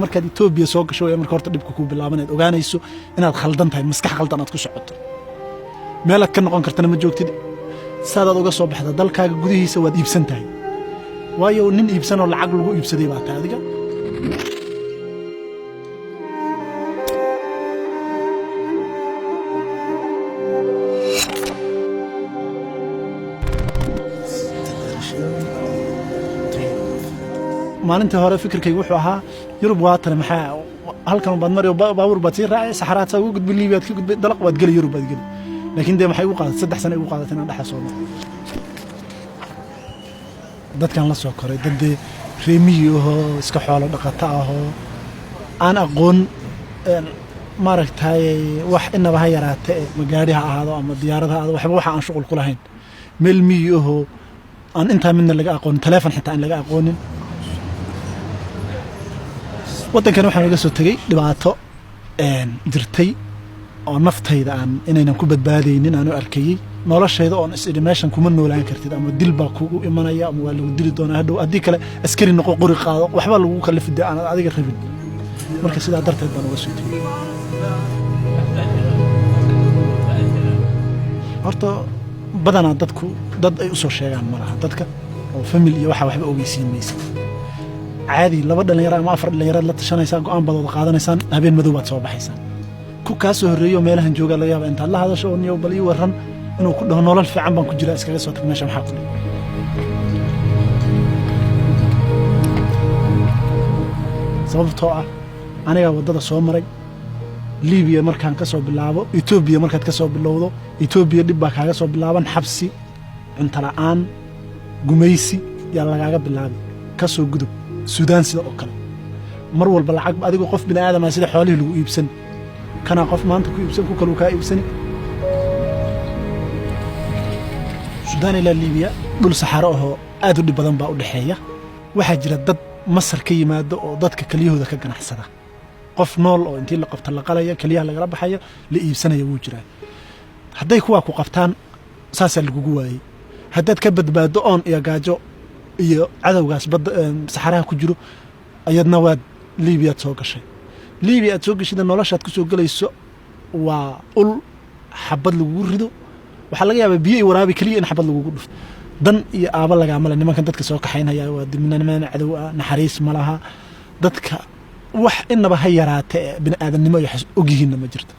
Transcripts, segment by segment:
Markaad Etoobiya soo gasho, marka horta dhibka kuu bilaabanayd, ogaanayso inaad khaldan tahay, maskax khaldan aad ku socoto, meelaad ka noqon kartana ma joogtid. Saadaad uga soo baxda dalkaaga gudihiisa, waad iibsan tahay, waayo nin iibsanoo lacag lagu iibsaday baa tahay adiga. Maalintii hore fikirkayga wuxuu ahaa Yurub waatane, maxaa halkan baad mari, baabuur baad sii raacay, saxaraad saa uga gudbay, Liibiyaad ka gudbay, dalaq waad geli, Yurub baad geli. Laakiin dee maxay igu qaadatay? 3 sano igu qaadatay inaan dhexda soo maro. Dadkan la soo koray, dad dee reemiyi ahoo iska xoolo dhaqato ahoo aan aqoon maaragtay wax inaba ha yaraate e, ma gaari ha ahaado ama diyaarad ha ahaado, waxba waxa aan shuqul ku lahayn, meel miyi ahoo aan intaa midna laga aqoonin, taleefon xitaa aan laga aqoonin. Waddankan waxaan uga soo tegey dhibaato jirtay oo naftayda aan inaynan ku badbaadaynin aan u arkayey, noloshayda oon is idhi meeshan kuma noolaan kartid, ama dil baa kugu imanaya ama waa lagu dili doonaa hadhow, haddii kale askari noqo, qori qaado, waxbaa lagu kalifi dee aanad adiga rabin. Marka sidaa darteed baan uga soo tegey. Horta badanaa dadku dad ay u soo sheegaan ma laha, dadka oo family iyo waxa waxba ogeysiin maysa. Caadi laba dhalinyaro ama afar dhalinyaraad la tashanaysaa, go'aan baad wada qaadanaysaan, habeen madow baad soo baxaysaan. Ku kaa soo horreeyo meelahan joogaa laga yaaba intaad la hadasho oo niyow bal ii warran inuu ku dhaho nolol fiican baan ku jiraa, iskaga soo tag meesha, maxaa ku dhig. Sababtoo ah anigaa waddada soo maray. Libiya markaan ka soo bilaabo, Etoobiya markaad ka soo bilowdo, Etoobiya dhib baa kaaga soo bilaaban, xabsi, cunto la'aan, gumaysi yaa lagaaga bilaabi. Ka soo gudub Suudaan, sida oo kale, mar walba lacag, adigu qof bini aadama sida xoolihii lagu iibsan kanaa, qof maanta ku iibsan, ku kaluu kaa iibsani. Suudaan ilaa Liibiya dhul saxaro ahoo aad u dhib badan baa u dhexeeya. Waxaa jira dad Masar ka yimaado oo dadka kelyahooda ka ganacsada. Qof nool oo intii la qabto la qalaya, keliyaha lagala baxayo, la iibsanaya wuu jiraa. Hadday kuwaa ku qabtaan, saasaa lagugu waayey. Haddaad ka badbaaddo oon iyo gaajo iyo cadowgaas badda saxaraha ku jiro, ayadna waad Liibiyaad soo gashay. Liibiya aad soo gashida, noloshaad ku soo gelayso waa ul xabad lagugu rido. Waxaa laga yaabaa biyo iyo waraabi keliya in xabad lagugu dhufto. Dan iyo aaba lagaama le. Nimankan dadka soo kaxaynaya waa niman cadow ah, naxariis ma laha dadka, wax inaba ha yaraate ee bini aadamnimo iyo waxas ogyihiinna ma jirto.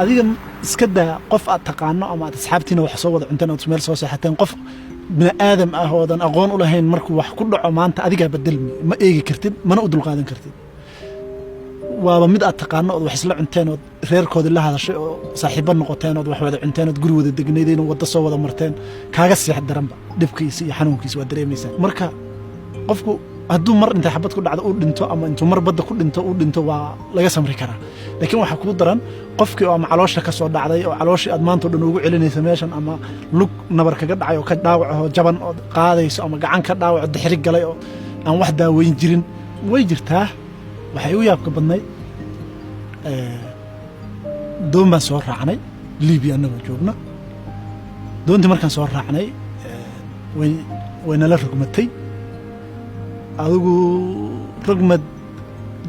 Adiga iska daa qof aad taqaano ama aad asxaabtiina wax soo wada cunteen ood meel soo seexateen, qof bini aadam ah oodan aqoon u lahayn markuu wax ku dhaco maanta, adigaa bedelmi, ma eegi kartid, mana u dulqaadan kartid. Waaba mid aad taqaano ood wax isla cunteen ood reerkoodii la hadashay oo saaxiibo noqoteen ood wax wada cunteen ood guri wada degnaydeen oo waddo soo wada marteen, kaaga seex daranba dhibkiisa iyo xanuunkiisa waa dareemaysaa. Marka qofku hadduu mar intay xabad ku dhacdo uu dhinto ama intuu mar badda ku dhinto uu dhinto, waa laga samri karaa. Laakiin waxaa kuu daran qofkii oo ama caloosha ka soo dhacday oo calooshii aad maanta o dhan ugu celinaysa meeshan, ama lug nabar kaga dhacay oo ka dhaawac oo jaban oo qaadayso, ama gacan ka dhaawac oo dixri galay oo aan wax daaweyn jirin. Way jirtaa. Waxay u yaabka badnayd, doon baan soo raacnay Libiya annagoo joogna. Doontii markaan soo raacnay, way waynala rogmatay. Adigu rogmad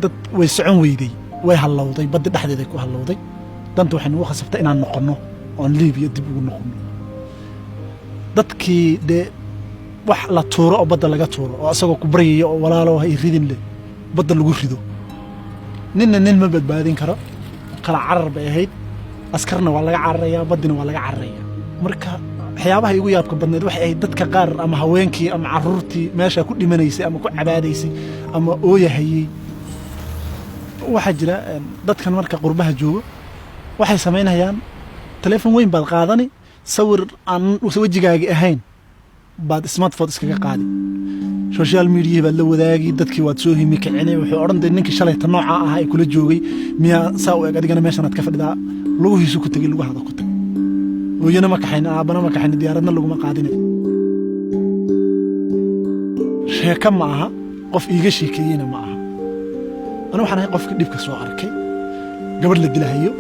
dad way socon weyday, way hallowday, baddi dhexdeeday ku hallowday. Danta waxay nagu khasabtay inaan noqonno oon Libiya dib ugu noqonno. Dadkii dee wax la tuuro oo badda laga tuuro oo isagoo ku baryaya oo walaalo ha i ridin leh badda lagu rido, ninna nin ma badbaadin karo. Kala carar bay ahayd. Askarna waa laga cararayaa, baddina waa laga cararayaa. Marka waxyaabaha igu yaabka badneed waxay ahayd dadka qaar ama haweenkii ama carruurtii meesha ku dhimanaysay ama ku cabaadaysay ama ooyahayey. Waxaa jira dadkan marka qurbaha joogo waxay samaynayaan, taleefon weyn baad qaadani, sawir aan wejigaagi ahayn baad smartphone iskaga qaadi, social media baad la wadaagi, dadkii waad soo himi kicinay. Wuxuu odhan dee ninkii shalayta noocaa ahaa ee kula joogay miyaa saa u eg? Adigana meeshanaad ka fadhidaa. Lugihiisu ku tegey, lugahaada ku tag. Hooyana ma kaxayn, aabbana ma kaxayn, diyaaradna laguma qaadina. Sheeko ma aha, qof iiga sheekeeyeyna ma aha. Anu waxaan ahay qofkii dhibka soo arkay: gabadh la dilahayo,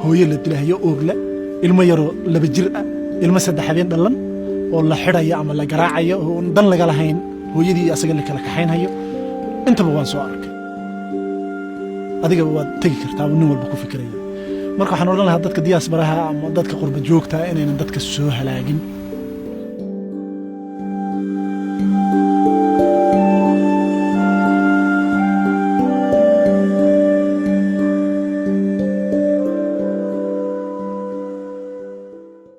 hooyo la dilahayo, oorla, ilmo yaroo 2 jir ah, ilmo 3 habeen dhalan oo la xidhayo ama la garaacayo oo dan laga lahayn. Hooyadii iyo asaga la kala kaxaynhayo intaba waan soo arkay. Adigaba waad tegi kartaa, nin walba ku fikiraya. Marka waxaan odhan lahaa dadka diasporaha ama dadka qurba joogta inaynan dadka soo halaagin.